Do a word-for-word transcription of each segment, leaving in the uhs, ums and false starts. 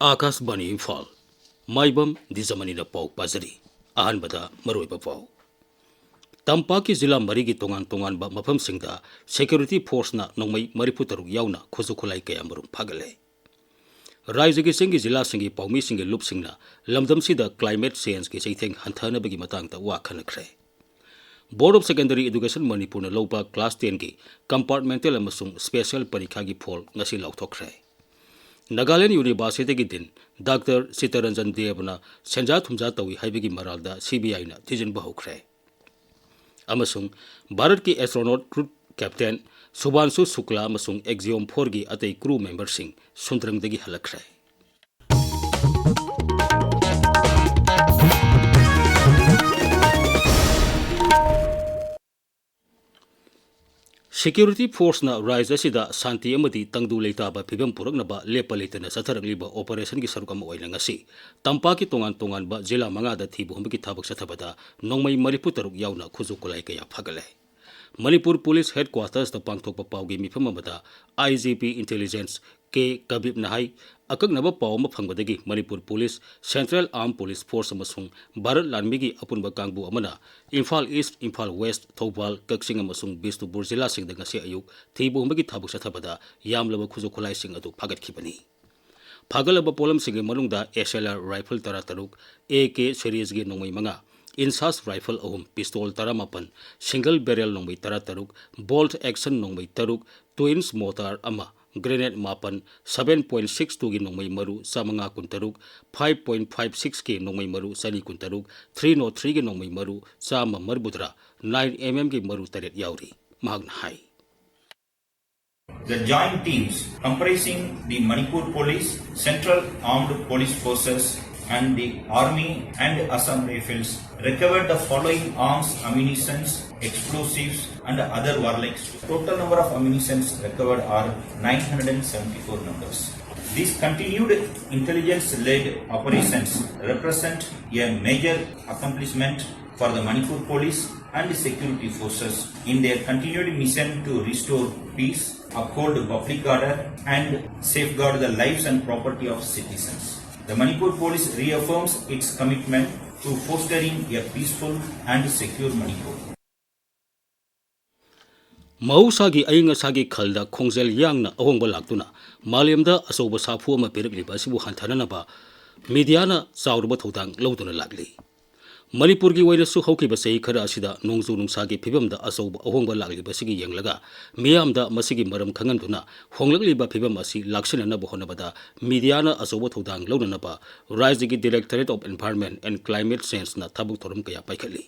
ꯑꯥꯀꯥꯁꯕꯥꯅꯤ ꯏꯝꯐꯥꯜ꯫ ꯃꯥꯏꯕꯝ ꯗꯤꯖꯃꯅꯤꯅ ꯄꯥꯎ ꯄꯥꯖꯔꯤ꯫ ꯑꯍꯥꯟꯕꯗ ꯃꯔꯨꯑꯣꯏꯕ ꯄꯥꯎ꯫ ꯇꯝꯄꯥꯛꯀꯤ ꯖꯤꯂꯥ ꯃꯔꯤꯒꯤ ꯇꯣꯉꯥꯟ ꯇꯣꯉꯥꯟꯕ ꯃꯐꯝꯁꯤꯡꯗ ꯁꯦꯀ꯭ꯌꯨꯔꯤꯇꯤ ꯐꯣꯔꯁꯅ ꯅꯣꯡꯃꯩ ꯃꯔꯤꯐꯨ ꯇꯔꯨꯛ ꯌꯥꯎꯅ ꯈꯨꯠꯁꯨ ꯈꯨꯠꯂꯥꯏ ꯀꯌꯥꯃꯔꯨꯝ ꯐꯥꯒꯠꯂꯦ꯫ ꯔꯥꯖ꯭ꯌꯒꯤ ꯆꯤꯡꯒꯤ ꯖꯤꯂꯥꯁꯤꯡꯒꯤ ꯄꯥꯎꯃꯤꯁꯤꯡꯒꯤ ꯂꯨꯞꯁꯤꯡꯅ ꯂꯝꯗꯝꯁꯤꯗ climate changeꯒꯤ ꯆꯩꯊꯦꯡ ꯍꯟꯊꯍꯟꯅꯕꯒꯤ ꯃꯇꯥꯡꯗ ꯋꯥ ꯈꯟꯅꯈ꯭ꯔꯦ꯫ Board of Secondary Education ꯃꯅꯤꯄꯨꯔꯅ ꯂꯧꯕ class tenꯒꯤ compartmental ꯑꯃꯁꯨꯡ special ꯄꯔꯤꯈꯥꯒꯤ ꯐꯣꯜ ꯉꯁꯤ ꯂꯥꯎꯊꯣꯛꯈ꯭ꯔꯦ꯫ ꯅꯥꯒꯥꯂꯦꯟ ꯌꯨꯅꯤꯚꯔꯁꯤꯇꯤꯒꯤ ꯗꯤꯟ ꯗꯥꯛꯇꯔ ꯆꯤꯠꯇꯔꯟꯖꯟ ꯗꯦꯕꯅ ꯁꯦꯟꯖꯥ ꯊꯨꯝꯖꯥ ꯇꯧꯏ ꯍꯥꯏꯕꯒꯤ ꯃꯔꯥꯜꯗ CBIꯅ ꯊꯤꯖꯤꯟꯕ ꯍꯧꯈ꯭ꯔꯦ꯫ ꯑꯃꯁꯨꯡ ꯚꯥꯔꯠꯀꯤ astronaut group captain ꯁꯨꯚꯥꯟꯁꯨ ꯁꯨꯛꯂꯥ ꯑꯃꯁꯨꯡ Axiom fourꯒꯤ ꯑꯇꯩ crew memberꯁꯤꯡ ꯁꯨꯟꯗ꯭ꯔꯪꯗꯒꯤ ꯍꯜꯂꯛꯈ꯭ꯔꯦ꯫ Security forceꯅ ꯔꯥꯖ꯭ꯌ ꯑꯁꯤꯗ ꯁꯥꯟꯇꯤ ꯑꯃꯗꯤ ꯇꯪꯗꯨ ꯂꯩꯇꯥꯕ ꯐꯤꯕꯝ ꯄꯨꯔꯛꯅꯕ ꯂꯦꯞꯄ ꯂꯩꯇꯅ ꯆꯠꯊꯔꯛꯂꯤꯕ operationꯒꯤ ꯁꯔꯨꯛ ꯑꯃ ꯑꯣꯏꯅ ꯉꯁꯤ ꯇꯝꯄꯥꯛꯀꯤ ꯇꯣꯉꯥꯟ ꯇꯣꯉꯥꯟꯕ ꯖꯤꯂꯥ ꯃꯉꯥꯗ ꯊꯤꯕ ꯍꯨꯝꯕꯒꯤ ꯊꯕꯛ ꯆꯠꯊꯕꯗ ꯅꯣꯡꯃꯩ ꯃꯔꯤꯐꯨ ꯇꯔꯨꯛ ꯌꯥꯎꯅ ꯈꯨꯠꯁꯨ ꯈꯨꯠꯂꯥꯏ ꯀꯌꯥ ꯐꯥꯒꯠꯂꯦ꯫ ꯃꯅꯤꯄꯨꯔ ꯄꯨꯂꯤꯁ headquartersꯇ ꯄꯥꯡꯊꯣꯛꯄ ꯄꯥꯎꯒꯤ ꯃꯤꯐꯝ ꯑꯃꯗ IGP Intelligence ꯀꯦ ꯀꯕꯤꯞꯅ ꯍꯥꯏ, ꯑꯀꯛꯅꯕ ꯄꯥꯎ ꯑꯃ ꯐꯪꯕꯗꯒꯤ Manipur police, Central Armed Police Force ꯑꯃꯁꯨꯡ ꯚꯥꯔꯠ ꯂꯥꯟꯃꯤꯒꯤ ꯑꯄꯨꯟꯕ ꯀꯥꯡꯕꯨ ꯑꯃꯅ ꯏꯝꯐꯥꯜ ꯏꯁ꯭ꯠ, ꯏꯝꯐꯥꯜ ꯋꯦꯁ꯭ꯠ, ꯊꯧꯕꯥꯜ, ꯀꯛꯆꯤꯡ ꯑꯃꯁꯨꯡ ꯕꯤꯁꯅꯨꯄꯨꯔ ꯖꯤꯂꯥꯁꯤꯡꯗ ꯉꯁꯤ ꯑꯌꯨꯛ ꯊꯤꯕ ꯍꯨꯝꯕꯒꯤ ꯊꯕꯛ ꯆꯠꯊꯕꯗ ꯌꯥꯝꯂꯕ ꯈꯨꯠꯁꯨ ꯈꯨꯠꯂꯥꯏꯁꯤꯡ ꯑꯗꯨ ꯐꯥꯒꯠꯈꯤꯕꯅꯤ꯫ ꯐꯥꯒꯠꯂꯕ ꯄꯣꯠꯂꯝꯁꯤꯡꯒꯤ ꯃꯅꯨꯡꯗ SLR rifle ꯇꯔꯥꯇꯔꯨꯛ, AK serieski ꯅꯣꯡꯃꯩ ꯃꯉꯥ, INSAS rifle ꯑꯍꯨꯝ, pistol ꯇꯔꯥꯃꯥꯄꯟ, single barrel ꯅꯣꯡꯃꯩ ꯇꯔꯥꯇꯔꯨꯛ, bolt action ꯅꯣꯡꯃꯩ ꯇꯔꯨꯛ, twins mortar ꯑꯃ, grenade ꯃꯥꯄꯟ, seven point six twoꯒꯤ ꯅꯣꯡꯃꯩ ꯃꯔꯨ ꯆꯥꯃꯉꯥ ꯀꯨꯟꯇꯔꯨꯛ, five point five sixꯀꯤ ꯅꯣꯡꯃꯩ ꯃꯔꯨ ꯆꯅꯤ ꯀꯨꯟꯇꯔꯨꯛ, three not threeꯒꯤ ꯅꯣꯡꯃꯩ ꯃꯔꯨ ꯆꯥꯝꯃ ꯃꯔꯤꯐꯨꯇꯔꯥ, nine mmꯒꯤ ꯃꯔꯨ ꯇꯔꯦꯠ ꯌꯥꯎꯔꯤ, ꯃꯍꯥꯛꯅ ꯍꯥꯏ꯫ The joint teams comprising the Manipur Police, Central Armed Police Forces and the Army and Assam Rifles recovered the following arms, ammunitions, explosives and other warlike. Total number of ammunitions recovered are nine hundred seventy-four numbers. These continued intelligence-led operations represent a major accomplishment for the Manipur Police and security forces in their continued mission to restore peace uphold public order, and safeguard the lives and property of citizens. The Manipur Police reaffirms its commitment to fostering a peaceful and secure Manipur. ꯃꯍꯧꯁꯥꯒꯤ ꯑꯏꯪ ꯑꯁꯥꯒꯤ ꯈꯜꯗ ꯈꯣꯡꯖꯦꯜ ꯌꯥꯡꯅ ꯑꯍꯣꯡꯕ ꯂꯥꯛꯇꯨꯅ ꯃꯥꯂꯦꯝꯗ ꯑꯆꯧꯕ ꯁꯥꯐꯨ ꯑꯃ ꯄꯤꯔꯛꯂꯤꯕ ꯑꯁꯤꯕꯨ ꯍꯟꯊꯅꯅꯕ ꯃꯤꯗꯤꯌꯥꯅ ꯆꯥꯎꯔꯕ ꯊꯧꯗꯥꯡ ꯂꯧꯗꯨꯅ ꯂꯥꯛꯂꯤ꯫ ꯃꯅꯤꯄꯨꯔꯒꯤ ꯑꯣꯏꯅꯁꯨ ꯍꯧꯈꯤꯕ ꯆꯍꯤ ꯈꯔ ꯑꯁꯤꯗ ꯅꯣꯡꯖꯨ ꯅꯨꯡꯁꯥꯒꯤ ꯐꯤꯕꯝꯗ ꯑꯆꯧꯕ ꯑꯍꯣꯡꯕ ꯂꯥꯛꯂꯤꯕꯁꯤꯒꯤ ꯌꯦꯡꯂꯒ ꯃꯤꯌꯥꯝꯗ ꯃꯁꯤꯒꯤ ꯃꯔꯝ ꯈꯪꯍꯟꯗꯨꯅ ꯍꯣꯡꯂꯛꯂꯤꯕ ꯐꯤꯕꯝ ꯑꯁꯤ ꯂꯥꯛꯁꯤꯟꯅꯅꯕ ꯍꯣꯠꯅꯕꯗ ꯃꯤꯗꯤꯌꯥꯅ ꯑꯆꯧꯕ ꯊꯧꯗꯥꯡ ꯂꯧꯅꯅꯕ ꯔꯥꯖ꯭ꯌꯒꯤ Directorate of Environment and Climate Changeꯅ ꯊꯕꯛ ꯊꯧꯔꯝ ꯀꯌꯥ ꯄꯥꯏꯈꯠꯂꯤ꯫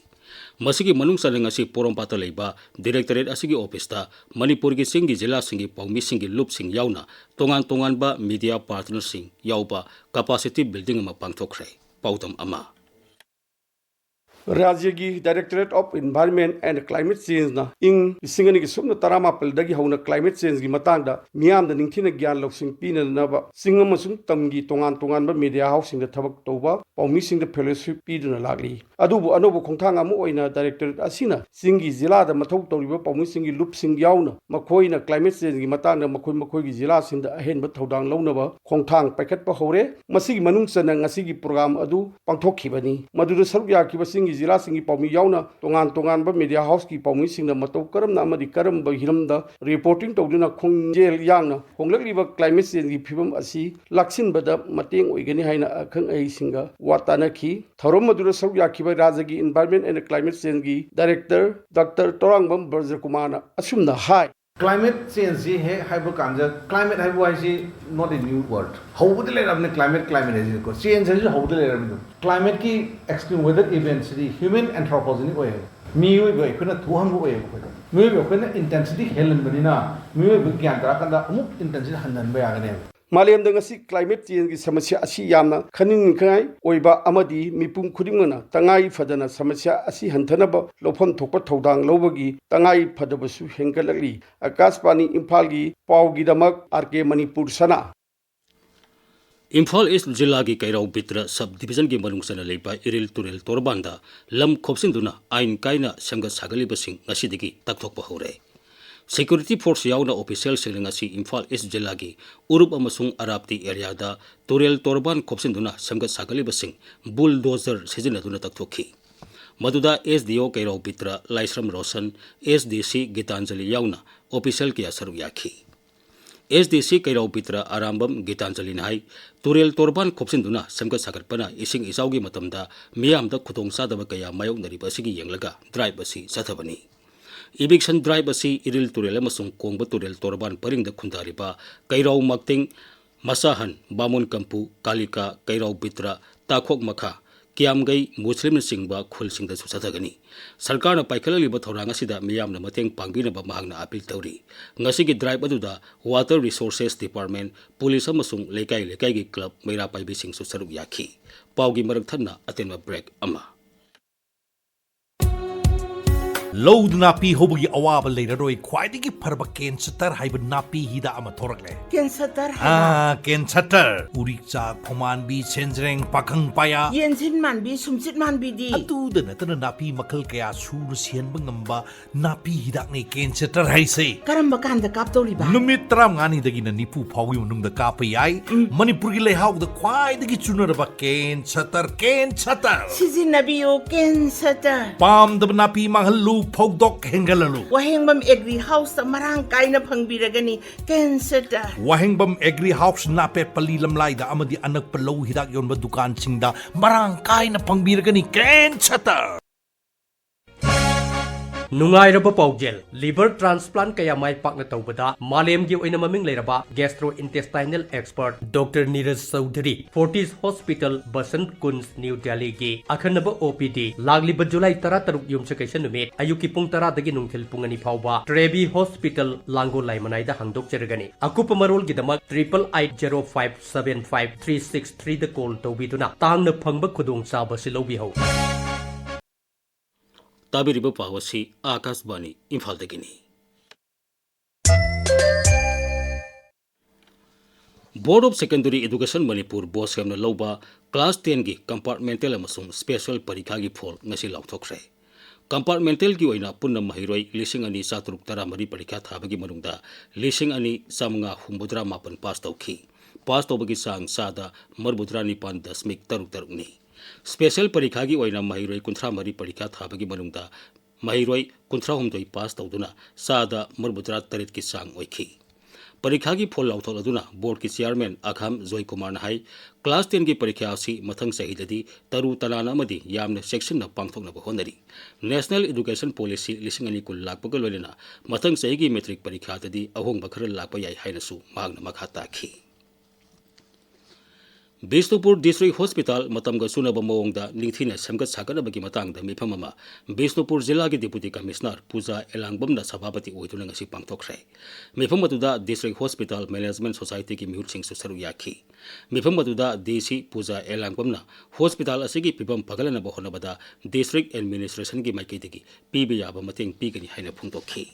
ꯃꯁꯤꯒꯤ ꯃꯅꯨꯡ ꯆꯟꯅ ꯉꯁꯤ ꯄꯣꯔꯣꯝꯄꯥꯠꯇ ꯂꯩꯕ Directorate ꯑꯁꯤꯒꯤ ꯑꯣꯐꯤꯁꯇ ꯃꯅꯤꯄꯨꯔꯒꯤ ꯆꯤꯡꯒꯤ ꯖꯤꯂꯥꯁꯤꯡꯒꯤ ꯄꯥꯎꯃꯤꯁꯤꯡꯒꯤ ꯂꯨꯞꯁꯤꯡ ꯌꯥꯎꯅ ꯇꯣꯉꯥꯟ ꯇꯣꯉꯥꯟꯕ ꯃꯤꯗꯤꯌꯥ ꯄꯥꯔꯇꯅꯔꯁꯤꯡ ꯌꯥꯎꯕ ꯀꯦꯄꯥꯁꯤꯇꯤ ꯕꯤꯜꯗꯤꯡ ꯑꯃ ꯄꯥꯡꯊꯣꯛꯈ꯭ꯔꯦ꯫ ꯄꯥꯎꯗꯝ ꯑꯃ꯫ ꯔꯥꯖ꯭ꯌꯒꯤ Directorate of Environment and Climate Changeꯅ ꯏꯪ ꯂꯤꯁꯤꯡ ꯑꯅꯤꯒꯤ ꯁꯨꯞꯅ ꯇꯔꯥꯃꯥꯄꯜꯗꯒꯤ ꯍꯧꯅ climate changeꯒꯤ ꯃꯇꯥꯡꯗ ꯃꯤꯌꯥꯝꯗ ꯅꯤꯡꯊꯤꯅ ꯒ꯭ꯌꯥꯟ ꯂꯧꯁꯤꯡ ꯄꯤꯅꯅꯕ ꯆꯤꯡ ꯑꯃꯁꯨꯡ ꯇꯝꯒꯤ ꯇꯣꯉꯥꯟ ꯇꯣꯉꯥꯟꯕ ꯃꯤꯗꯤꯌꯥ ꯍꯥꯎꯁꯁꯤꯡꯗ ꯊꯕꯛ ꯇꯧꯕ ꯄꯥꯎꯃꯤꯁꯤꯡꯗ fellowship ꯄꯤꯗꯨꯅ ꯂꯥꯛꯂꯤ꯫ ꯑꯗꯨꯕꯨ ꯑꯅꯧꯕ ꯈꯣꯡꯊꯥꯡ ꯑꯃ ꯑꯣꯏꯅ Directorate ꯑꯁꯤꯅ ꯆꯤꯡꯒꯤ ꯖꯤꯂꯥꯗ ꯃꯊꯧ ꯇꯧꯔꯤꯕ ꯄꯥꯎꯃꯤꯁꯤꯡꯒꯤ ꯂꯨꯞꯁꯤꯡ ꯌꯥꯎꯅ ꯃꯈꯣꯏꯅ climate changeꯒꯤ ꯃꯇꯥꯡꯗ ꯃꯈꯣꯏ ꯃꯈꯣꯏꯒꯤ ꯖꯤꯂꯥꯁꯤꯡꯗ ꯑꯍꯦꯟꯕ ꯊꯧꯗꯥꯡ ꯂꯧꯅꯕ ꯈꯣꯡꯊꯥꯡ ꯄꯥꯏꯈꯠꯄ ꯍꯧꯔꯦ꯫ ꯃꯁꯤꯒꯤ ꯃꯅꯨꯡ ꯆꯟꯅ ꯉꯁꯤꯒꯤ program ꯑꯗꯨ ꯄꯥꯡꯊꯣꯛꯈꯤꯕꯅꯤ꯫ ꯃꯗꯨꯗ ꯁꯔꯨꯛ ꯌꯥꯈꯤꯕꯁꯤꯡꯒꯤ ꯖꯤꯂꯥꯁꯤꯡꯒꯤ ꯄꯥꯎꯃꯤ ꯌꯥꯎꯅ ꯇꯣꯉꯥꯟ ꯇꯣꯉꯥꯟꯕ media houseꯀꯤ ꯄꯥꯎꯃꯤꯁꯤꯡꯅ ꯃꯇꯧ ꯀꯔꯝꯅ ꯑꯃꯗꯤ ꯀꯔꯝꯕ ꯍꯤꯔꯝꯗ reporting ꯇꯧꯗꯨꯅ ꯈꯣꯡꯖꯦꯜ ꯌꯥꯡꯅ ꯍꯣꯡꯂꯛꯂꯤꯕ climate changeꯒꯤ ꯐꯤꯕꯝ ꯑꯁꯤ ꯂꯥꯛꯁꯤꯟꯕꯗ ꯃꯇꯦꯡ ꯑꯣꯏꯒꯅꯤ ꯍꯥꯏꯅ ꯑꯈꯪ ꯑꯍꯩꯁꯤꯡꯒ ꯋꯥ ꯇꯥꯅꯈꯤ꯫ ꯊꯧꯔꯝ ꯑꯗꯨꯗ ꯁꯔꯨꯛ ꯌꯥꯈꯤꯕ ꯔꯥꯖ꯭ꯌꯒꯤ Environment and Climate Changeꯒꯤ Director Doctor ꯇꯣꯔꯥꯡꯕꯝ ꯕ꯭ꯔꯖꯀꯨꯃꯥꯔꯅ ꯑꯁꯨꯝꯅ ꯍꯥꯏ꯫ Climate changeꯁꯤ ꯍꯦꯛ ꯍꯥꯏꯕ ꯀꯥꯟꯗ, climate ꯍꯥꯏꯕ ꯋꯥꯍꯩꯁꯤ not a new word꯫ ꯍꯧꯕꯗꯤ ꯂꯩꯔꯕꯅꯤ climate, climate ꯍꯥꯏꯁꯤꯀꯣ꯫ Change ꯍꯥꯏꯁꯤꯁꯨ ꯍꯧꯕꯗꯤ ꯂꯩꯔꯕꯅꯤ꯫ Climateꯀꯤ extreme weather eventꯁꯤꯗꯤ human anthropogenic ꯑꯣꯏꯌꯦꯕ꯫ ꯃꯤꯑꯣꯏꯕ ꯑꯩꯈꯣꯏꯅ ꯊꯣꯛꯍꯟꯕ ꯑꯣꯏꯌꯦꯕ ꯑꯩꯈꯣꯏꯗ꯫ ꯃꯤꯑꯣꯏꯕ ꯑꯩꯈꯣꯏꯅ intensity ꯍꯦꯜꯍꯟꯕꯅꯤꯅ ꯃꯤꯑꯣꯏꯕ ꯒ꯭ꯌꯥꯟ ꯇꯥꯔꯀꯥꯟꯗ ꯑꯃꯨꯛ intensity ꯍꯟꯍꯟꯕ ꯌꯥꯒꯅꯦꯕ꯫ ꯃꯥꯂꯦꯝꯗ ꯉꯁꯤ climate changeꯒꯤ ꯁꯃꯁ꯭ꯌꯥ ꯑꯁꯤ ꯌꯥꯝꯅ ꯈꯟꯅꯤꯡꯅꯤꯡꯉꯥꯏ ꯑꯣꯏꯕ ꯑꯃꯗꯤ ꯃꯤꯄꯨꯝ ꯈꯨꯗꯤꯡꯃꯛꯅ ꯇꯉꯥꯏ ꯐꯗꯅ ꯁꯃꯁ꯭ꯌꯥ ꯑꯁꯤ ꯍꯟꯊꯅꯕ ꯂꯧꯐꯝ ꯊꯣꯛꯄ ꯊꯧꯗꯥꯡ ꯂꯧꯕꯒꯤ ꯇꯉꯥꯏ ꯐꯗꯕꯁꯨ ꯍꯦꯟꯒꯠꯂꯛꯂꯤ꯫ ꯑꯀꯥꯁꯕꯥꯅꯤ ꯏꯝꯐꯥꯜꯒꯤ ꯄꯥꯎꯒꯤꯗꯃꯛ R K ꯃꯅꯤꯄꯨꯔ ꯁꯅꯥ꯫ ꯏꯝꯐꯥꯜ ꯏꯁ꯭ꯠ ꯖꯤꯂꯥꯒꯤ ꯀꯩꯔꯥꯎ ꯕꯤꯇ꯭ꯔ ꯁꯕ ꯗꯤꯕꯤꯖꯟꯒꯤ ꯃꯅꯨꯡ ꯆꯟꯅ ꯂꯩꯕ ꯏꯔꯤꯜ ꯇꯨꯔꯦꯜ ꯇꯣꯔꯕꯥꯟꯗ ꯂꯝ ꯈꯣꯞꯆꯤꯟꯗꯨꯅ ꯑꯥꯏꯟ ꯀꯥꯏꯅ ꯁꯦꯝꯒꯠ ꯁꯥꯒꯠꯂꯤꯕꯁꯤꯡ ꯉꯁꯤꯗꯒꯤ ꯇꯛꯊꯣꯛꯄ ꯍꯧꯔꯦ꯫ Security force ꯌꯥꯎꯅ officialꯁꯤꯡꯅ ꯉꯁꯤ ꯏꯝꯐꯥꯜ ꯏꯁ ꯖꯤꯂꯥꯒꯤ ꯎꯔꯨꯞ ꯑꯃꯁꯨꯡ ꯑꯔꯥꯞꯇꯤ areaꯗ ꯇꯨꯔꯦꯜ ꯇꯣꯔꯕꯥꯟ ꯈꯣꯞꯆꯤꯟꯗꯨꯅ ꯁꯦꯝꯒꯠ ꯁꯥꯒꯠꯂꯤꯕꯁꯤꯡ bulldozer ꯁꯤꯖꯤꯟꯅꯗꯨꯅ ꯇꯛꯊꯣꯛꯈꯤ꯫ ꯃꯗꯨꯗ SDO ꯀꯩꯔꯥꯎ ꯕꯤꯇ꯭ꯔ ꯂꯥꯏꯁ꯭ꯔꯝ ꯔꯣꯁꯟ, SDC ꯒꯤꯇꯥꯟꯖꯂꯤ ꯌꯥꯎꯅ official ꯀꯌꯥ ꯁꯔꯨꯛ ꯌꯥꯈꯤ꯫ SDC ꯀꯩꯔꯥꯎ ꯕꯤꯇ꯭ꯔ ꯑꯔꯥꯝꯕꯝ ꯒꯤꯇꯥꯟꯖꯂꯤꯅ ꯍꯥꯏ, ꯇꯨꯔꯦꯜ ꯇꯣꯔꯕꯥꯟ ꯈꯣꯞꯆꯤꯟꯗꯨꯅ ꯁꯦꯝꯒꯠ ꯁꯥꯒꯠꯄꯅ ꯏꯁꯤꯡ ꯏꯆꯥꯎꯒꯤ ꯃꯇꯝꯗ ꯃꯤꯌꯥꯝꯗ ꯈꯨꯗꯣꯡꯆꯥꯗꯕ ꯀꯌꯥ ꯃꯥꯌꯣꯛꯅꯔꯤꯕ ꯑꯁꯤꯒꯤ ꯌꯦꯡꯂꯒ drive ꯑꯁꯤ ꯆꯠꯊꯕꯅꯤ꯫ Eviction drive ꯑꯁꯤ ꯏꯔꯤꯜ ꯇꯨꯔꯦꯜ ꯑꯃꯁꯨꯡ ꯀꯣꯡꯕ ꯇꯨꯔꯦꯜ ꯇꯣꯔꯕꯥꯟ ꯄꯔꯤꯡꯗ ꯈꯨꯟꯗꯥꯔꯤꯕ ꯀꯩꯔꯥꯎ ꯃꯛꯇꯤꯡ, ꯃꯁꯥꯍꯟ, ꯕꯥꯃꯣꯟ ꯀꯝꯄꯨ, ꯀꯥꯂꯤꯀꯥ, ꯀꯩꯔꯥꯎ ꯕꯤꯇ꯭ꯔ, ꯇꯥꯈꯣꯛ ꯃꯈꯥ, ꯀꯤꯌꯥꯝꯒꯩ, ꯃꯨꯁꯂꯤꯝꯅꯆꯤꯡꯕ ꯈꯨꯜꯁꯤꯡꯗꯁꯨ ꯆꯠꯊꯒꯅꯤ꯫ ꯁꯔꯀꯥꯔꯅ ꯄꯥꯏꯈꯠꯂꯛꯂꯤꯕ ꯊꯧꯔꯥꯡ ꯑꯁꯤꯗ ꯃꯤꯌꯥꯝꯅ ꯃꯇꯦꯡ ꯄꯥꯡꯕꯤꯅꯕ ꯃꯍꯥꯛꯅ appeal ꯇꯧꯔꯤ꯫ ꯉꯁꯤꯒꯤ drive ꯑꯗꯨꯗ Water Resources Department, ꯄꯨꯂꯤꯁ ꯑꯃꯁꯨꯡ ꯂꯩꯀꯥꯏ ꯂꯩꯀꯥꯏꯒꯤ club ꯃꯩꯔꯥ ꯄꯥꯏꯕꯤꯁꯤꯡꯁꯨ ꯁꯔꯨꯛ ꯌꯥꯈꯤ꯫ ꯄꯥꯎꯒꯤ ꯃꯔꯛ ꯊꯠꯅ ꯑꯇꯦꯟꯕ break ꯑꯃ꯫ ꯂꯧꯗ ꯅꯥꯄꯤ ꯍꯧꯕꯒꯤ ꯑꯋꯥꯕ ꯂꯩꯔꯔꯣꯏ꯫ ꯈ꯭ꯋꯥꯏꯗꯒꯤ ꯐꯔꯕ ꯀꯦꯟꯁꯇꯔ ꯍꯥꯏꯕ ꯅꯥꯄꯤ ꯍꯤꯗꯥꯛ ꯑꯃ ꯊꯣꯔꯛꯂꯦ꯫ ꯀꯦꯟꯁꯇꯔ ꯍꯥꯏꯕ? ꯑꯥ, ꯀꯦꯟꯁꯇꯔ꯫ ꯎꯔꯤꯛꯆꯥꯛ, ꯈꯣꯃꯥꯟꯕꯤ, ꯁꯦꯟꯖ꯭ꯔꯦꯡ, ꯄꯥꯈꯪ ꯄꯥꯌꯥ꯫ ꯌꯦꯟꯖꯤꯟ ꯃꯥꯟꯕꯤ, ꯁꯨꯝꯆꯤꯠ ꯃꯥꯟꯕꯤꯗꯤ? ꯑꯗꯨꯗ ꯅꯠꯇꯅ ꯅꯥꯄꯤ ꯃꯈꯜ ꯀꯌꯥ ꯁꯨꯅ ꯁꯤꯍꯟꯕ ꯉꯝꯕ ꯅꯥꯄꯤ ꯍꯤꯗꯥꯛꯅꯤ ꯀꯦꯟꯁꯇꯔ ꯍꯥꯏꯁꯦ꯫ ꯀꯔꯝꯕ ꯀꯥꯟꯗ ꯀꯥꯞꯇꯧꯔꯤꯕ? ꯅꯨꯃꯤꯠ ꯇꯔꯥꯃꯉꯥꯅꯤꯗꯒꯤꯅ ꯅꯤꯐꯨ ꯐꯥꯎꯒꯤ ꯃꯅꯨꯡꯗ ꯀꯥꯞꯄ ꯌꯥꯏ꯫ ꯎꯝ꯫ ꯃꯅꯤꯄꯨꯔꯒꯤ ꯂꯩꯍꯥꯎꯗ ꯈ꯭ꯋꯥꯏꯗꯒꯤ ꯆꯨꯅꯔꯕ ꯀꯦꯟꯁꯇꯔ, ꯀꯦꯟꯁꯇꯔ꯫ ꯁꯤꯖꯤꯟꯅꯕꯤꯌꯨ ꯀꯦꯟꯁꯇꯔ꯫ ꯄꯥꯝꯗꯕ ꯅꯥꯄꯤ ꯃꯥꯡꯍꯜꯂꯨ, ꯐꯧꯗꯣꯛ ꯍꯦꯟꯒꯠꯍꯜꯂꯨ꯫ ꯋꯥꯍꯦꯡꯕꯝ ꯑꯦꯒ꯭ꯔꯤ ꯍꯥꯎꯁꯇ ꯃꯔꯥꯡ ꯀꯥꯏꯅ ꯐꯪꯕꯤꯔꯒꯅꯤ ꯀꯦꯟꯁꯇꯔ꯫ ꯋꯥꯍꯦꯡꯕꯝ ꯑꯦꯒ꯭ꯔꯤ ꯍꯥꯎꯁ, ꯅꯥꯄꯦꯠ ꯄꯜꯂꯤ ꯂꯝꯂꯥꯏꯗ ꯑꯃꯗꯤ ꯑꯅꯛꯄ ꯂꯧ ꯍꯤꯗꯥꯛ ꯌꯣꯟꯕ ꯗꯨꯀꯥꯟꯁꯤꯡꯗ ꯃꯔꯥꯡ ꯀꯥꯏꯅ ꯐꯪꯕꯤꯔꯒꯅꯤ ꯀꯦꯟꯁꯇꯔ꯫ ꯅꯨꯡꯉꯥꯏꯔꯕ ꯄꯥꯎꯖꯦꯜ, liver transplant ꯀꯌꯥ ꯃꯥꯏ ꯄꯥꯛꯅ ꯇꯧꯕꯗ ꯃꯥꯂꯦꯝꯒꯤ ꯑꯣꯏꯅ ꯃꯃꯤꯡ ꯂꯩꯔꯕ gastrointestinal expert Doctor Neeraj Chaudhary, Fortis Hospital, Basant Kunj, new ꯗꯦꯜꯂꯤꯒꯤ ꯑꯈꯟꯅꯕ OPD, ꯂꯥꯛꯂꯤꯕ ꯖꯨꯂꯥꯏ ꯇꯔꯥꯇꯔꯨꯛ ꯌꯨꯝꯁꯀꯩꯁ ꯅꯨꯃꯤꯠ, ꯑꯌꯨꯛꯀꯤ ꯄꯨꯡ ꯇꯔꯥꯗꯒꯤ ꯅꯨꯡꯊꯤꯜ ꯄꯨꯡ ꯑꯅꯤ ꯐꯥꯎꯕ, ꯇ꯭ꯔꯦꯕꯤ ꯍꯣꯁꯄꯤꯇꯥꯜ, ꯂꯥꯡꯒꯣꯜ ꯂꯥꯏꯃꯅꯥꯏꯗ ꯍꯥꯡꯗꯣꯛꯆꯔꯒꯅꯤ꯫ ꯑꯀꯨꯞꯄ ꯃꯔꯣꯜꯒꯤꯗꯃꯛ triple eight zero five seven five three six three ꯗ call ꯇꯧꯕꯤꯗꯨꯅ ꯇꯥꯡꯅ ꯐꯪꯕ ꯈꯨꯗꯣꯡꯆꯥꯕ ꯑꯁꯤ ꯂꯧꯕꯤꯍꯧ꯫ ꯇꯥꯕꯤꯔꯤꯕ ꯄꯥꯎ ꯑꯁꯤ ꯑꯥꯀꯥꯁꯕꯥꯅꯤ ꯏꯝꯐꯥꯜꯗꯒꯤꯅꯤ꯫ Board of Secondary Education Manipur, ꯕꯣꯁꯦꯝꯅ ꯂꯧꯕ class ten ꯒꯤ compartmental ꯑꯃꯁꯨꯡ special ꯄꯔꯤꯈꯥꯒꯤ ꯐꯣꯜ ꯉꯁꯤ ꯂꯥꯎꯊꯣꯛꯈ꯭ꯔꯦ꯫ Compartmentalꯒꯤ ꯑꯣꯏꯅ ꯄꯨꯟꯅ ꯃꯍꯩꯔꯣꯏ ꯂꯤꯁꯤꯡ ꯑꯅꯤ ꯆꯥꯇꯔꯨꯛ ꯇꯔꯥꯃꯔꯤ ꯄꯔꯤꯈꯥ ꯊꯥꯕꯒꯤ ꯃꯅꯨꯡꯗ ꯂꯤꯁꯤꯡ ꯑꯅꯤ ꯆꯥꯃꯉꯥ ꯍꯨꯝꯐꯨꯇꯔꯥ ꯃꯥꯄꯟ ꯄꯥꯁ ꯇꯧꯈꯤ꯫ ꯄꯥꯁ ꯇꯧꯕꯒꯤ ꯆꯥꯡ ꯆꯥꯗ ꯃꯔꯤꯐꯨꯇꯔꯥ ꯅꯤꯄꯥꯟ ꯗꯁꯃꯤꯛ ꯇꯔꯨꯛ ꯇꯔꯨꯛꯅꯤ꯫ ꯁ꯭ꯄꯦꯁꯦꯜ ꯄꯔꯤꯈꯥꯒꯤ ꯑꯣꯏꯅ ꯃꯍꯩꯔꯣꯏ ꯀꯨꯟꯊ꯭ꯔꯥ ꯃꯔꯤ ꯄꯔꯤꯈꯥ ꯊꯥꯕꯒꯤ ꯃꯅꯨꯡꯗ ꯃꯍꯩꯔꯣꯏ ꯀꯨꯟꯊ꯭ꯔꯥ ꯍꯨꯝꯗꯣꯏ ꯄꯥꯁ ꯇꯧꯗꯨꯅ ꯆꯥꯗ ꯃꯔꯤꯐꯨꯇꯔꯥ ꯇꯔꯦꯠꯀꯤ ꯆꯥꯡ ꯑꯣꯏꯈꯤ꯫ ꯄꯔꯤꯈꯥꯒꯤ ꯐꯣꯜ ꯂꯥꯎꯊꯣꯛꯂꯗꯨꯅ ꯕꯣꯔꯗꯀꯤ ꯆꯤꯌꯥꯔꯃꯦꯟ ꯑꯈꯥꯝ ꯖꯣꯏꯀꯨꯃꯥꯔꯅ ꯍꯥꯏ, ꯀ꯭ꯂꯥꯁ ꯇꯦꯟꯒꯤ ꯄꯔꯤꯈꯥ ꯑꯁꯤ ꯃꯊꯪ ꯆꯍꯤꯗꯗꯤ ꯇꯔꯨ ꯇꯅꯥꯟꯅ ꯑꯃꯗꯤ ꯌꯥꯝꯅ ꯆꯦꯛꯁꯤꯟꯅ ꯄꯥꯡꯊꯣꯛꯅꯕ ꯍꯣꯠꯅꯔꯤ꯫ National Education Policy ꯂꯤꯁꯤꯡ ꯑꯅꯤ ꯀꯨꯟ ꯂꯥꯛꯄꯒ ꯂꯣꯏꯅꯅ ꯃꯊꯪ ꯆꯍꯤꯒꯤ ꯃꯦꯇ꯭ꯔꯤꯛ ꯄꯔꯤꯈꯥꯗꯗꯤ ꯑꯍꯣꯡꯕ ꯈꯔ ꯂꯥꯛꯄ ꯌꯥꯏ ꯍꯥꯏꯅꯁꯨ ꯃꯍꯥꯛꯅ ꯃꯈꯥ ꯇꯥꯈꯤ꯫ ꯕꯤꯁꯅꯨꯄꯨꯔ ꯗꯤꯁꯇ꯭ꯔꯤꯛ ꯍꯣꯁꯄꯤꯇꯥꯜ ꯃꯇꯝꯒ ꯆꯨꯅꯕ ꯃꯑꯣꯡꯗ ꯅꯤꯡꯊꯤꯅ ꯁꯦꯝꯒꯠ ꯁꯥꯒꯠꯅꯕꯒꯤ ꯃꯇꯥꯡꯗ ꯃꯤꯐꯝ ꯑꯃ ꯕꯤꯁꯅꯨꯄꯨꯔ ꯖꯤꯂꯥꯒꯤ ꯗꯤꯄꯨꯇꯤ ꯀꯃꯤꯁꯅꯔ ꯄꯨꯖꯥ ꯑꯦꯂꯥꯡꯕꯝꯅ ꯁꯚꯥꯄꯇꯤ ꯑꯣꯏꯗꯨꯅ ꯉꯁꯤ ꯄꯥꯡꯊꯣꯛꯈ꯭ꯔꯦ꯫ ꯃꯤꯐꯝ ꯑꯗꯨꯗ ꯗꯤꯁꯇ꯭ꯔꯤꯛ ꯍꯣꯁꯄꯤꯇꯥꯜ ꯃꯦꯅꯦꯖꯃꯦꯟꯠ ꯁꯣꯁꯥꯏꯇꯤꯒꯤ ꯃꯤꯍꯨꯠꯁꯤꯡꯁꯨ ꯁꯔꯨꯛ ꯌꯥꯈꯤ꯫ ꯃꯤꯐꯝ ꯑꯗꯨꯗ ꯗꯤ ꯁꯤ ꯄꯨꯖꯥ ꯑꯦꯂꯥꯡꯕꯝꯅ ꯍꯣꯁꯄꯤꯇꯥꯜ ꯑꯁꯤꯒꯤ ꯐꯤꯕꯝ ꯐꯒꯠꯂꯅꯕ ꯍꯣꯠꯅꯕꯗ ꯗꯤꯁꯇ꯭ꯔꯤꯛ ꯑꯦꯗꯃꯤꯅꯤꯁꯇ꯭ꯔꯦꯁꯟꯒꯤ ꯃꯥꯏꯀꯩꯗꯒꯤ ꯄꯤꯕ ꯌꯥꯕ ꯃꯇꯦꯡ ꯄꯤꯒꯅꯤ ꯍꯥꯏꯅ ꯐꯣꯡꯗꯣꯛꯈꯤ꯫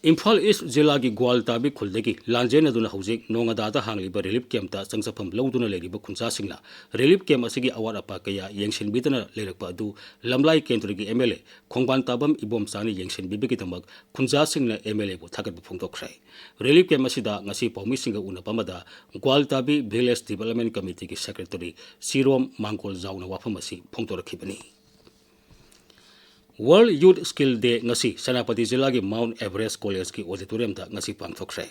ꯏꯝꯐꯥꯜ ꯏꯁ ꯖꯤꯂꯥꯒꯤ ꯒ꯭ꯋꯥꯜꯇꯥꯕꯤ ꯈꯨꯜꯗꯒꯤ ꯂꯥꯟꯖꯦꯟꯅꯗꯨꯅ ꯍꯧꯖꯤꯛ ꯅꯣꯉꯥꯗꯥꯗ ꯍꯥꯡꯂꯤꯕ ꯔꯤꯂꯤꯐ ꯀꯦꯝꯞꯇ ꯆꯪꯖꯐꯝ ꯂꯧꯗꯨꯅ ꯂꯩꯔꯤꯕ ꯈꯨꯟꯖꯥꯁꯤꯡꯅ ꯔꯤꯂꯤꯐ ꯀꯦꯝꯞ ꯑꯁꯤꯒꯤ ꯑꯋꯥꯠ ꯑꯄꯥ ꯀꯌꯥ ꯌꯦꯡꯁꯤꯟꯕꯤꯗꯨꯅ ꯂꯩꯔꯛꯄ ꯑꯗꯨ ꯂꯝꯂꯥꯏ ꯀꯦꯟꯗ꯭ꯔꯒꯤ M L A Khongbantabam ꯏꯕꯣꯝꯆꯥꯅ ꯌꯦꯡꯁꯤꯟꯕꯤꯕꯒꯤꯗꯃꯛ ꯈꯨꯟꯖꯥꯁꯤꯡꯅ ꯑꯦꯝ ꯑꯦꯜ ꯑꯦꯕꯨ ꯊꯥꯒꯠꯄ ꯐꯣꯡꯗꯣꯛꯈ꯭ꯔꯦ꯫ ꯔꯤꯂꯤꯐ ꯀꯦꯝꯞ ꯑꯁꯤꯗ ꯉꯁꯤ ꯄꯥꯎꯃꯤꯁꯤꯡꯒ ꯎꯅꯕ ꯑꯃꯗ ꯒ꯭ꯋꯥꯜꯇꯥꯕꯤ ꯚꯤꯂꯦꯖ ꯗꯤꯕꯦꯂꯞꯃꯦꯟꯠ ꯀꯃꯤꯇꯤꯒꯤ ꯁꯦꯀ꯭ꯔꯦꯇꯔꯤ ꯆꯤꯔꯣꯝ ꯃꯥꯡꯒꯣꯜ ꯖꯥꯎꯅ ꯋꯥꯐꯝ ꯑꯁꯤ ꯐꯣꯡꯗꯣꯔꯛꯈꯤꯕꯅꯤ꯫ World Youth Skill Day ꯉꯁꯤ ꯁꯦꯅꯥꯄꯇꯤ ꯖꯤꯂꯥꯒꯤ ꯃꯥꯎꯟꯠ ꯑꯦꯚꯔꯦꯁ ꯀꯣꯂꯦꯖꯀꯤ ꯑꯣꯗꯤꯇꯣꯔꯤꯌꯝꯗ ꯉꯁꯤ ꯄꯥꯡꯊꯣꯛꯈ꯭ꯔꯦ꯫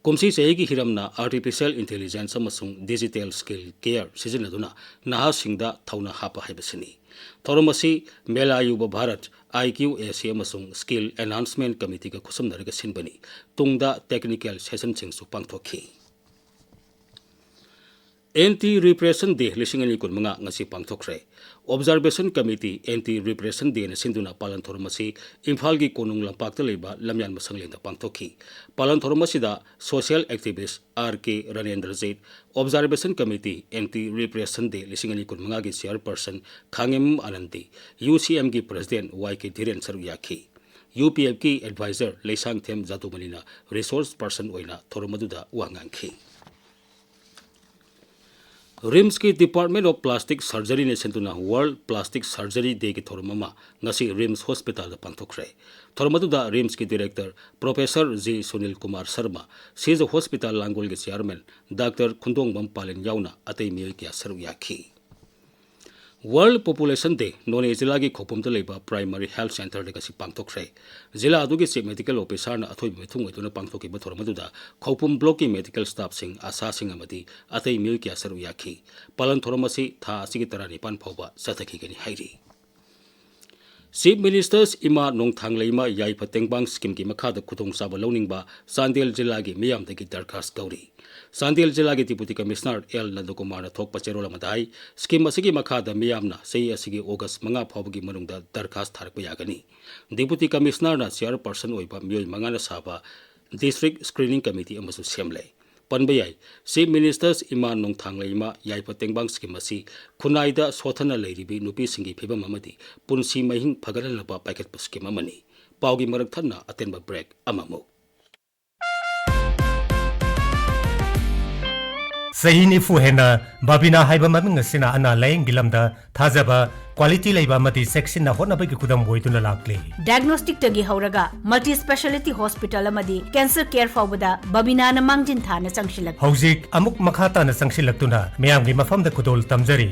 ꯀꯨꯝꯁꯤ ꯆꯍꯤꯒꯤ ꯍꯤꯔꯝꯅ Artificial Intelligence ꯑꯃꯁꯨꯡ Digital Skill Care ꯁꯤꯖꯤꯟꯅꯗꯨꯅ ꯅꯍꯥꯁꯤꯡꯗ ꯊꯧꯅꯥ ꯍꯥꯞꯄ ꯍꯥꯏꯕꯁꯤꯅꯤ꯫ ꯊꯧꯔꯝ ꯑꯁꯤ ꯃꯦꯂꯥ ꯌꯨꯕ ꯚꯥꯔꯠ, ꯑꯥꯏ ꯀ꯭ꯌꯨ ꯑꯦ ꯁꯤ ꯑꯃꯁꯨꯡ Skill Enhancement Committeeꯒ ꯈꯨꯠꯁꯝꯅꯔꯒ ꯁꯤꯟꯕꯅꯤ꯫ ꯇꯨꯡꯗ technical sessionꯁꯤꯡꯁꯨ ꯄꯥꯡꯊꯣꯛꯈꯤ꯫ Anti Repression Day ꯂꯤꯁꯤꯡ ꯑꯅꯤ ꯀꯨꯟꯃꯉꯥ ꯉꯁꯤ ꯄꯥꯡꯊꯣꯛꯈ꯭ꯔꯦ꯫ Observation Committee Anti Repression Dayꯅ ꯁꯤꯟꯗꯨꯅ ꯄꯥꯂꯟ ꯊꯧꯔꯝ ꯑꯁꯤ ꯏꯝꯐꯥꯜꯒꯤ ꯀꯣꯅꯨꯡ ꯂꯝꯄꯥꯛꯇ ꯂꯩꯕ ꯂꯝꯌꯥꯟꯕ ꯁꯪꯂꯦꯟꯗ ꯄꯥꯡꯊꯣꯛꯈꯤ꯫ ꯄꯥꯂꯟ ꯊꯧꯔꯝ ꯑꯁꯤꯗ social activist ꯑꯥꯔ ꯀꯦ ꯔꯥꯅꯦꯟꯗ꯭ꯔꯖꯤꯠ, Observation Committee Anti Repression Day ꯂꯤꯁꯤꯡ ꯑꯅꯤ ꯀꯨꯟꯃꯉꯥꯒꯤ chairperson ꯈꯥꯉꯦꯝ ꯑꯅꯟꯗꯤ, ꯌꯨ ꯁꯤ ꯑꯦꯝꯒꯤ president ꯋꯥꯏ ꯀꯦ ꯙꯤꯔꯦꯟ ꯁꯔꯨꯛ ꯌꯥꯈꯤ꯫ ꯌꯨ ꯄꯤ ꯑꯦꯐꯀꯤ advisor ꯂꯩꯁꯥꯡꯊꯦꯝ ꯖꯥꯗꯨꯃꯅꯤꯅ resource person ꯑꯣꯏꯅ ꯊꯧꯔꯝ ꯑꯗꯨꯗ ꯋꯥ ꯉꯥꯡꯈꯤ꯫ ꯔꯤꯝꯁꯀꯤ Department of Plastic Surgeryꯅ ꯁꯤꯟꯗꯨꯅ World Plastic Surgery Dayꯒꯤ ꯊꯧꯔꯝ ꯑꯃ ꯉꯁꯤ ꯔꯤꯝꯁ ꯍꯣꯁꯄꯤꯇꯥꯜꯗ ꯄꯥꯡꯊꯣꯛꯈ꯭ꯔꯦ꯫ ꯊꯧꯔꯝ ꯑꯗꯨꯗ ꯔꯤꯝꯁꯀꯤ Director Professor G Sunil Kumar Sharma, Shija hospital ꯂꯥꯡꯒꯣꯜꯒꯤ Chairman Doctor ꯈꯨꯟꯗꯣꯡꯕꯝ ꯄꯥꯂꯦꯟ ꯌꯥꯎꯅ ꯑꯇꯩ ꯃꯤꯑꯣꯏ ꯀꯌꯥ ꯁꯔꯨꯛ ꯌꯥꯈꯤ꯫ World Population Day ꯅꯣꯅꯦ ꯖꯤꯂꯥꯒꯤ ꯈꯧꯄꯨꯝꯗ ꯂꯩꯕ Primary Health Centreꯗ ꯉꯁꯤ ꯄꯥꯡꯊꯣꯛꯈ꯭ꯔꯦ꯫ ꯖꯤꯂꯥ ꯑꯗꯨꯒꯤ Chief Medical Officerꯅ ꯑꯊꯣꯏꯕ ꯃꯤꯊꯨꯡ ꯑꯣꯏꯗꯨꯅ ꯄꯥꯡꯊꯣꯛꯈꯤꯕ ꯊꯧꯔꯝ ꯑꯗꯨꯗ ꯈꯧꯄꯨꯝ Blockꯀꯤ medical staffꯁꯤꯡ, ꯑꯁꯥꯁꯤꯡ ꯑꯃꯗꯤ ꯑꯇꯩ ꯃꯤꯑꯣꯏ ꯀꯌꯥ ꯁꯔꯨꯛ ꯌꯥꯈꯤ꯫ ꯄꯥꯂꯟ ꯊꯧꯔꯝ ꯑꯁꯤ ꯊꯥ ꯑꯁꯤꯒꯤ ꯇꯔꯥꯅꯤꯄꯥꯟ ꯐꯥꯎꯕ ꯆꯠꯊꯈꯤꯒꯅꯤ ꯍꯥꯏꯔꯤ꯫ Chief Minister's ꯏꯃꯥ ꯅꯣꯡꯊꯥꯡ ꯂꯩꯃ ꯌꯥꯏꯐ ꯇꯦꯡꯕꯥꯡ schemeꯒꯤ ꯃꯈꯥꯗ ꯈꯨꯗꯣꯡꯆꯥꯕ ꯂꯧꯅꯤꯡꯕ ꯆꯥꯟꯗꯦꯜ ꯖꯤꯂꯥꯒꯤ ꯃꯤꯌꯥꯝꯗꯒꯤ ꯗꯔꯈꯥꯁ ꯇꯧꯔꯤ꯫ ꯆꯥꯟꯗꯦꯜ ꯖꯤꯂꯥꯒꯤ Deputy Commissioner ꯑꯦꯜ ꯅꯟꯗꯀꯨꯃꯥꯔꯅ ꯊꯣꯛꯄ ꯆꯦꯔꯣꯜ ꯑꯃꯗ ꯍꯥꯏ, scheme ꯑꯁꯤꯒꯤ ꯃꯈꯥꯗ ꯃꯤꯌꯥꯝꯅ ꯆꯍꯤ ꯑꯁꯤꯒꯤ August ꯃꯉꯥ ꯐꯥꯎꯕꯒꯤ ꯃꯅꯨꯡꯗ ꯗꯔꯈꯥꯁ ꯊꯥꯔꯛꯄ ꯌꯥꯒꯅꯤ꯫ Deputy Commissionerꯅ chairperson ꯑꯣꯏꯕ ꯃꯤꯑꯣꯏ ꯃꯉꯥꯅ ꯁꯥꯕ District Screening Committee ꯑꯃꯁꯨ ꯁꯦꯝꯂꯦ꯫ ꯄꯟꯕ ꯌꯥꯏ, Chief Minister's ꯏꯃꯥ ꯅꯣꯡꯊꯥꯡ ꯂꯩꯃ ꯌꯥꯏꯐ ꯇꯦꯡꯕꯥꯡ scheme ꯑꯁꯤ ꯈꯨꯟꯅꯥꯏꯗ ꯁꯣꯠꯊꯅ ꯂꯩꯔꯤꯕꯤ ꯅꯨꯄꯤꯁꯤꯡꯒꯤ ꯐꯤꯕꯝ ꯑꯃꯗꯤ ꯄꯨꯟꯁꯤ ꯃꯍꯤꯡ ꯐꯒꯠꯍꯟꯅꯕ ꯄꯥꯏꯈꯠꯄ scheme ꯑꯃꯅꯤ꯫ ꯄꯥꯎꯒꯤ ꯃꯔꯛ ꯊꯠꯅ ꯑꯇꯦꯟꯕ break ꯑꯃꯃꯨꯛ꯫ ꯆꯍꯤ ꯅꯤꯐꯨ ꯍꯦꯟꯅ ꯕꯥꯕꯤꯅꯥ ꯍꯥꯏꯕ ꯃꯃꯤꯡ ꯑꯁꯤꯅ ꯑꯅꯥ ꯂꯥꯌꯦꯡꯒꯤ ꯂꯝꯗ ꯊꯥꯖꯕ, quality ꯂꯩꯕ ꯑꯃꯗꯤ ꯆꯦꯛꯁꯤꯟꯅ ꯍꯣꯠꯅꯕꯒꯤ ꯈꯨꯗꯝ ꯑꯣꯏꯗꯨꯅ ꯂꯥꯛꯂꯤ꯫ Diagnosticꯇꯒꯤ ꯍꯧꯔꯒ multi speciality hospital ꯑꯃꯗꯤ cancer care ꯐꯥꯎꯕꯗ ꯕꯥꯕꯤꯅꯥꯅ ꯃꯥꯡꯖꯤꯟ ꯊꯥꯅ ꯆꯪꯁꯤꯜꯂꯛꯂꯤ꯫ ꯍꯧꯖꯤꯛ ꯑꯃꯨꯛ ꯃꯈꯥ ꯇꯥꯅ ꯆꯪꯁꯤꯜꯂꯛꯇꯨꯅ ꯃꯤꯌꯥꯝꯒꯤ ꯃꯐꯝꯗ ꯈꯨꯗꯣꯜ ꯇꯝꯖꯔꯤ꯫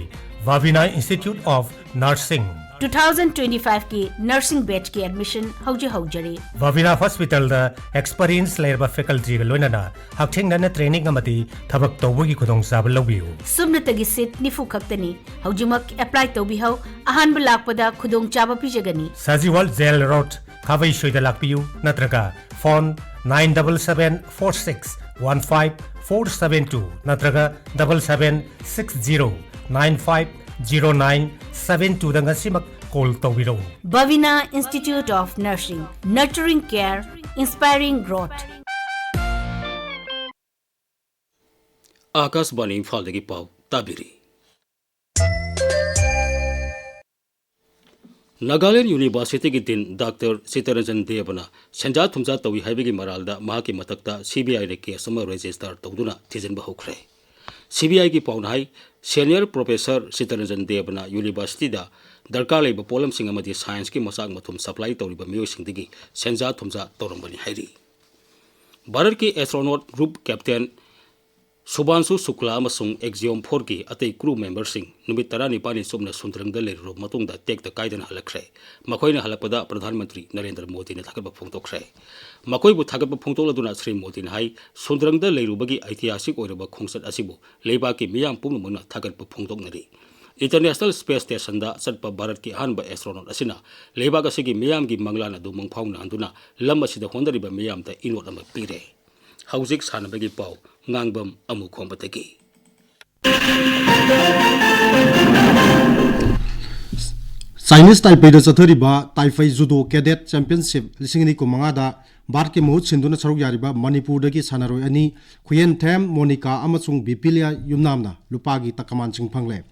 Bhavina Institute of Nursing꯫ Two thousand twenty fiveꯀꯤ nursing batchꯀꯤ admission ꯍꯧꯖꯤꯛ ꯍꯧꯖꯔꯤ꯫ Bhavina Hospitalꯗ experience ꯂꯩꯔꯕ facultyꯒ ꯂꯣꯏꯅꯅ ꯍꯛꯊꯦꯡꯅꯅ training ꯑꯃꯗꯤ ꯊꯕꯛ ꯇꯧꯕꯒꯤ ꯈꯨꯗꯣꯡꯆꯥꯕ ꯂꯧꯕꯤꯌꯨ꯫ ꯁꯨꯞꯅꯇꯒꯤ seat ꯅꯤꯐꯨ ꯈꯛꯇꯅꯤ꯫ ꯍꯧꯖꯤꯛꯃꯛ apply ꯇꯧꯕꯤꯍꯧ꯫ ꯑꯍꯥꯟꯕ ꯂꯥꯛꯄꯗ ꯈꯨꯗꯣꯡꯆꯥꯕ ꯄꯤꯖꯒꯅꯤ꯫ Sajiwal Jail Road, ꯈꯥꯕꯩꯁꯣꯏꯗ ꯂꯥꯛꯄꯤꯌꯨ, ꯅꯠꯇ꯭ꯔꯒ phone nine double seven four six one five four seven two ꯅꯠꯇ꯭ꯔꯒ double seven six zero nine five zero nine seven twoꯗ ꯉꯁꯤꯃꯛ call ꯇꯧꯕꯤꯔꯛꯎ꯫ Bhavina Institute of Nursing, nurturing care, inspiring growth. ꯑꯥꯀꯥꯁꯕꯥꯅꯤ ꯏꯝꯐꯥꯜꯗꯒꯤ ꯄꯥꯎ ꯇꯥꯕꯤꯔꯤ꯫ ꯅꯥꯒꯥꯂꯦꯟ ꯌꯨꯅꯤꯚꯔꯁꯤꯇꯤꯒꯤ ꯗꯤꯟ doctor Chittaranjan ꯗꯦꯕꯅ ꯁꯦꯟꯖꯥ ꯊꯨꯝꯖꯥ ꯇꯧꯏ ꯍꯥꯏꯕꯒꯤ ꯃꯔꯥꯜꯗ ꯃꯍꯥꯛꯀꯤ ꯃꯊꯛꯇ ꯁꯤ ꯕꯤ ꯑꯥꯏꯅ ꯀꯦꯁ ꯑꯃ ꯔꯦꯖꯤꯁꯇꯔ ꯇꯧꯗꯨꯅ ꯊꯤꯖꯤꯟꯕ ꯍꯧꯈ꯭ꯔꯦ꯫ ꯁꯤ ꯕꯤ ꯑꯥꯏꯒꯤ ꯄꯥꯎꯅ ꯍꯥꯏ, ꯁꯦꯅꯤꯌꯔ ꯄ꯭ꯔꯣꯐꯦꯁꯔ ꯁꯤꯇꯔꯟꯖꯟ ꯗꯦꯕꯅ ꯌꯨꯅꯤꯚꯔꯁꯤꯇꯤꯗ ꯗꯔꯀꯥꯔ ꯂꯩꯕ ꯄꯣꯠꯂꯝꯁꯤꯡ ꯑꯃꯗꯤ ꯁꯥꯏꯟꯁꯀꯤ ꯃꯆꯥꯛ ꯃꯊꯨꯝ ꯁꯄ꯭ꯂꯥꯏ ꯇꯧꯔꯤꯕ ꯃꯤꯑꯣꯏꯁꯤꯡꯗꯒꯤ ꯁꯦꯟꯖꯥ ꯊꯨꯝꯖꯥ ꯇꯧꯔꯝꯕꯅꯤ ꯍꯥꯏꯔꯤ꯫ ꯚꯥꯔꯠꯀꯤ ꯑꯦꯁꯇ꯭ꯔꯣꯅꯣꯠ ꯒ꯭ꯔꯨꯞ ꯀꯦꯞꯇꯦꯟ ꯁꯨꯚꯥꯟꯁꯨ ꯁꯨꯀ꯭ꯂꯥ ꯑꯃꯁꯨꯡ ꯑꯦꯛꯖꯤꯌꯣꯝ ꯐꯣꯔꯒꯤ ꯑꯇꯩ ꯀ꯭ꯔꯨ ꯃꯦꯝꯕꯔꯁꯤꯡ ꯅꯨꯃꯤꯠ ꯇꯔꯥꯅꯤꯄꯥꯜꯅꯤ ꯆꯨꯞꯅ ꯁꯨꯟꯗ꯭ꯔꯪꯗ ꯂꯩꯔꯨꯔꯕ ꯃꯇꯨꯡꯗ ꯇꯦꯛꯇ ꯀꯥꯏꯗꯅ ꯍꯜꯂꯛꯈ꯭ꯔꯦ꯫ ꯃꯈꯣꯏꯅ ꯍꯜꯂꯛꯄꯗ ꯄ꯭ꯔꯙꯥꯟ ꯃꯟꯇ꯭ꯔꯤ ꯅꯔꯦꯟꯗ꯭ꯔ ꯃꯣꯗꯤꯅ ꯊꯥꯒꯠꯄ ꯐꯣꯡꯗꯣꯛꯈ꯭ꯔꯦ꯫ ꯃꯈꯣꯏꯕꯨ ꯊꯥꯒꯠꯄ ꯐꯣꯡꯗꯣꯛꯂꯗꯨꯅ ꯁ꯭ꯔꯤ ꯃꯣꯗꯤꯅ ꯍꯥꯏ, ꯁꯨꯟꯗ꯭ꯔꯪꯗ ꯂꯩꯔꯨꯕꯒꯤ ꯑꯩꯇꯤꯍꯥꯁꯤꯛ ꯑꯣꯏꯔꯕ ꯈꯣꯡꯆꯠ ꯑꯁꯤꯕꯨ ꯂꯩꯕꯥꯛꯀꯤ ꯃꯤꯌꯥꯝ ꯄꯨꯝꯅꯃꯛꯅ ꯊꯥꯒꯠꯄ ꯐꯣꯡꯗꯣꯛꯅꯔꯤ꯫ ꯏꯟꯇꯔꯅꯦꯁꯅꯦꯜ ꯁ꯭ꯄꯦꯁ ꯁ꯭ꯇꯦꯁꯟꯗ ꯆꯠꯄ ꯚꯥꯔꯠꯀꯤ ꯑꯍꯥꯟꯕ ꯑꯦꯁꯇ꯭ꯔꯣꯅꯣꯠ ꯑꯁꯤꯅ ꯂꯩꯕꯥꯛ ꯑꯁꯤꯒꯤ ꯃꯤꯌꯥꯝꯒꯤ ꯃꯪꯂꯥꯟ ꯑꯗꯨ ꯃꯪꯐꯥꯎꯅꯍꯟꯗꯨꯅ ꯂꯝ ꯑꯁꯤꯗ ꯍꯣꯠꯅꯔꯤꯕ ꯃꯤꯌꯥꯝꯗ ꯏꯅꯣꯠ ꯑꯃ ꯄꯤꯔꯦ꯫ ꯍꯧꯖꯤꯛ ꯁꯥꯟꯅꯕꯒꯤ ꯄꯥꯎ, ꯉꯥꯡꯕꯝ ꯑꯃꯨꯈꯣꯝꯕꯗꯒꯤ꯫ ꯆꯥꯏꯅꯤꯁ ꯇꯥꯏꯄꯦꯏꯗ ꯆꯠꯊꯔꯤꯕ ꯇꯥꯏꯐꯩ ꯖꯨꯗꯣ ꯀꯦꯗꯦꯠ ꯆꯦꯝꯄꯤꯌꯟꯁꯤꯞ ꯂꯤꯁꯤꯡ ꯑꯅꯤ ꯀꯨꯟꯃꯉꯥꯗ ꯚꯥꯔꯠꯀꯤ ꯃꯍꯨꯠ ꯁꯤꯟꯗꯨꯅ ꯁꯔꯨꯛ ꯌꯥꯔꯤꯕ ꯃꯅꯤꯄꯨꯔꯗꯒꯤ ꯁꯥꯟꯅꯔꯣꯏ ꯑꯅꯤ, ꯈꯨꯌꯦꯟꯊꯦꯝ ꯃꯣꯅꯤꯀꯥ ꯑꯃꯁꯨꯡ ꯕꯤꯄꯤꯂꯤꯌꯥ ꯌꯨꯝꯅꯥꯝꯅ ꯂꯨꯄꯥꯒꯤ ꯇꯀꯃꯥꯟꯁꯤꯡ ꯐꯪꯂꯦ꯫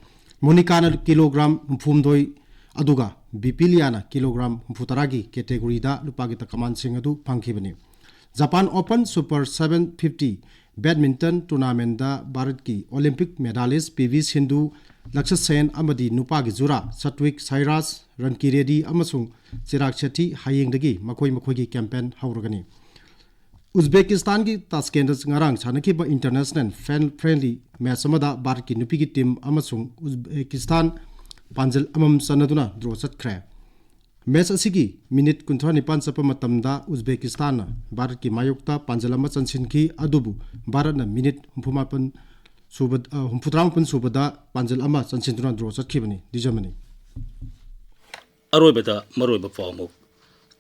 ꯃꯣꯅꯤꯀꯥꯅ ꯀꯤꯂꯣꯒ꯭ꯔꯥꯝ ꯍꯨꯝꯐꯨꯍꯨꯝꯗꯣꯏ, ꯑꯗꯨꯒ ꯕꯤꯄꯤꯂꯤꯌꯥꯅ ꯀꯤꯂꯣꯒ꯭ꯔꯥꯝ ꯍꯨꯝꯐꯨꯇꯔꯥꯒꯤ ꯀꯦꯇꯦꯒꯣꯔꯤꯗ ꯂꯨꯄꯥꯒꯤ ꯇꯀꯃꯥꯟꯁꯤꯡ ꯑꯗꯨ ꯐꯪꯈꯤꯕꯅꯤ꯫ Japan open super seven fifty badminton ꯇꯣꯔꯅꯥꯃꯦꯟꯗ ꯚꯥꯔꯠꯀꯤ Olympic medalist P V Sindhu, Lakshya Sen ꯑꯃꯗꯤ ꯅꯨꯄꯥꯒꯤ ꯖꯨꯔꯥ ꯁꯠꯋꯤꯛ ꯁꯥꯏꯔꯥꯖ, ꯔꯟꯀꯤ ꯔꯦꯗꯤ ꯑꯃꯁꯨꯡ ꯆꯤꯔꯥꯛ ꯁꯦꯠꯊꯤ ꯍꯌꯦꯡꯗꯒꯤ ꯃꯈꯣꯏ ꯃꯈꯣꯏꯒꯤ ꯀꯦꯝꯄꯦꯟ ꯍꯧꯔꯒꯅꯤ꯫ ꯎꯖꯕꯦꯀꯤꯁꯇꯥꯟꯒꯤ ꯇꯥꯁꯀꯦꯟꯗ ꯉꯔꯥꯡ ꯁꯥꯟꯅꯈꯤꯕ ꯏꯟꯇꯔꯅꯦꯁꯅꯦꯜ ꯐꯦꯟ ꯐ꯭ꯔꯦꯟꯂꯤ ꯃꯦꯆ ꯑꯃꯗ ꯚꯥꯔꯠꯀꯤ ꯅꯨꯄꯤꯒꯤ ꯇꯤꯝ ꯑꯃꯁꯨꯡ ꯎꯖꯕꯦꯀꯤꯁꯇꯥꯟ ꯄꯥꯟꯖꯜ ꯑꯃꯃꯝ ꯆꯟꯅꯗꯨꯅ ꯗ꯭ꯔꯣ ꯆꯠꯈ꯭ꯔꯦ꯫ ꯃꯦꯆ ꯑꯁꯤꯒꯤ ꯃꯤꯅꯤꯠ ꯀꯨꯟꯊ꯭ꯔꯥ ꯅꯤꯄꯥꯟ ꯆꯠꯄ ꯃꯇꯝꯗ ꯎꯖꯕꯦꯀꯤꯁꯇꯥꯟꯅ ꯚꯥꯔꯠꯀꯤ ꯃꯥꯌꯣꯛꯇ ꯄꯥꯟꯖꯜ ꯑꯃ ꯆꯟꯁꯤꯟꯈꯤ, ꯑꯗꯨꯕꯨ ꯚꯥꯔꯠꯅ ꯃꯤꯅꯤꯠ ꯍꯨꯝꯐꯨ ꯃꯥꯄꯟ ꯁꯨꯕ, ꯑ, ꯍꯨꯝꯐꯨꯇꯔꯥꯃꯥꯄꯟ ꯁꯨꯕꯗ ꯄꯥꯟꯖꯜ ꯑꯃ ꯆꯟꯁꯤꯟꯗꯨꯅ ꯗ꯭ꯔꯣ ꯆꯠꯈꯤꯕꯅꯤ꯫ ꯗꯤꯖꯃꯅꯤ꯫ ꯑꯔꯣꯏꯕꯗ ꯃꯔꯨꯑꯣꯏꯕ ꯄꯥꯎ ꯑꯃꯨꯛ꯫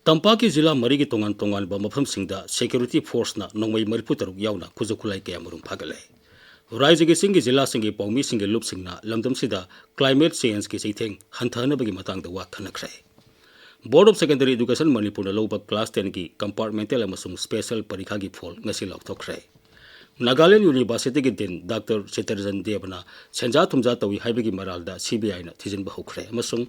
ꯇꯝꯄꯥꯛꯀꯤ ꯖꯤꯂꯥ ꯃꯔꯤꯒꯤ ꯇꯣꯉꯥꯟ ꯇꯣꯉꯥꯟꯕ ꯃꯐꯝꯁꯤꯡꯗ ꯁꯦꯀ꯭ꯌꯨꯔꯤꯇꯤ ꯐꯣꯔꯁꯅ ꯅꯣꯡꯃꯩ ꯃꯔꯤꯐꯨ ꯇꯔꯨꯛ ꯌꯥꯎꯅ ꯈꯨꯠꯁꯨ ꯈꯨꯠꯂꯥꯏ ꯀꯌꯥ ꯃꯔꯨꯝ ꯐꯥꯒꯠꯂꯦ꯫ ꯔꯥꯖ꯭ꯌꯒꯤ ꯆꯤꯡꯒꯤ ꯖꯤꯂꯥꯁꯤꯡꯒꯤ ꯄꯥꯎꯃꯤꯁꯤꯡꯒꯤ ꯂꯨꯞꯁꯤꯡꯅ ꯂꯝꯗꯝꯁꯤꯗ climate changeꯀꯤ ꯆꯩꯊꯦꯡ ꯍꯟꯊꯍꯟꯅꯕꯒꯤ ꯃꯇꯥꯡꯗ ꯋꯥ ꯈꯟꯅꯈ꯭ꯔꯦ꯫ Board of Secondary Education ꯃꯅꯤꯄꯨꯔꯅ ꯂꯧꯕ class tenꯒꯤ compartmental ꯑꯃꯁꯨꯡ special ꯄꯔꯤꯈꯥꯒꯤ ꯐꯣꯜ ꯉꯁꯤ ꯂꯥꯎꯊꯣꯛꯈ꯭ꯔꯦ꯫ ꯅꯥꯒꯥꯂꯦꯟ ꯌꯨꯅꯤꯚꯔꯁꯤꯇꯤꯒꯤ ꯗꯤꯟ ꯗꯥꯛꯇꯔ ꯆꯤꯇꯔꯟꯖꯟ ꯗꯦꯕꯅ ꯁꯦꯟꯖꯥ ꯊꯨꯝꯖꯥ ꯇꯧꯏ ꯍꯥꯏꯕꯒꯤ ꯃꯔꯥꯜꯗ ꯁꯤ ꯕꯤ ꯑꯥꯏꯅ ꯊꯤꯖꯤꯟꯕ ꯍꯧꯈ꯭ꯔꯦ ꯑꯃꯁꯨꯡ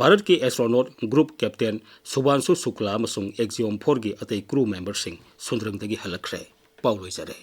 ꯚꯥꯔꯠꯀꯤ ꯑꯦꯁꯇ꯭ꯔꯣꯅꯣꯠ ꯒ꯭ꯔꯨꯞ ꯀꯦꯞꯇꯦꯟ ꯁꯨꯚꯥꯟꯁꯨ ꯁꯨꯀ꯭ꯂꯥ ꯑꯃꯁꯨꯡ ꯑꯦꯛꯖꯤꯌꯣꯝ ꯐꯣꯔꯒꯤ ꯑꯇꯩ ꯀ꯭ꯔꯨ ꯃꯦꯝꯕꯔꯁꯤꯡ ꯁꯨꯟꯗ꯭ꯔꯪꯗꯒꯤ ꯍꯜꯂꯛꯈ꯭ꯔꯦ꯫ ꯄꯥꯎ ꯂꯣꯏꯖꯔꯦ꯫